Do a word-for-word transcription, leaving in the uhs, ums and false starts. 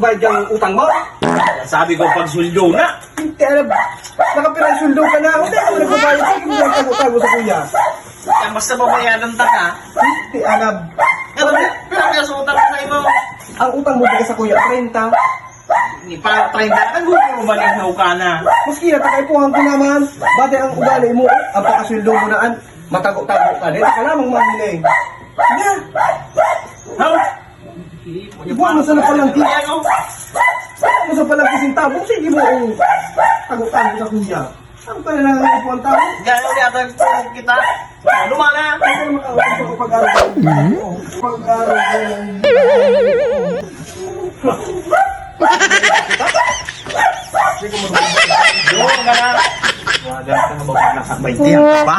Bayad yung utang mo? Sabi ko, pag sweldo na. Hindi, alam. Nakapira yung sweldo ka na. Hindi ako nagbabayad. Sige mo yung tago-tago sa kuya. Yan, basta babayaran ta ka. Hindi, alam. Ano ba? Pero kaya sa utang sa imo. Ang utang mo sa kuya, treinta. Hindi pa, treinta. Ang gusto mo ba niya na ukana? Maski na, takaipuhan ko naman. Bati ang ugali mo, ang pakasweldo mo na, an, matago-tago ka. Dito ka lamang mamili. Sige. Ha? Ibuan mo sa napalangki. Ibuan mo sa palangki sintabo. Sige mo, oh. Tago-tago sa kuya. Ano ka na lang ang ipuan tao? Gano'n yata yung tulog kita? Lumana! Ano ka na makakapag-aral? Pag-aral. Doon ka na! Mga ganito na ba pag nasa baintihan ka pa?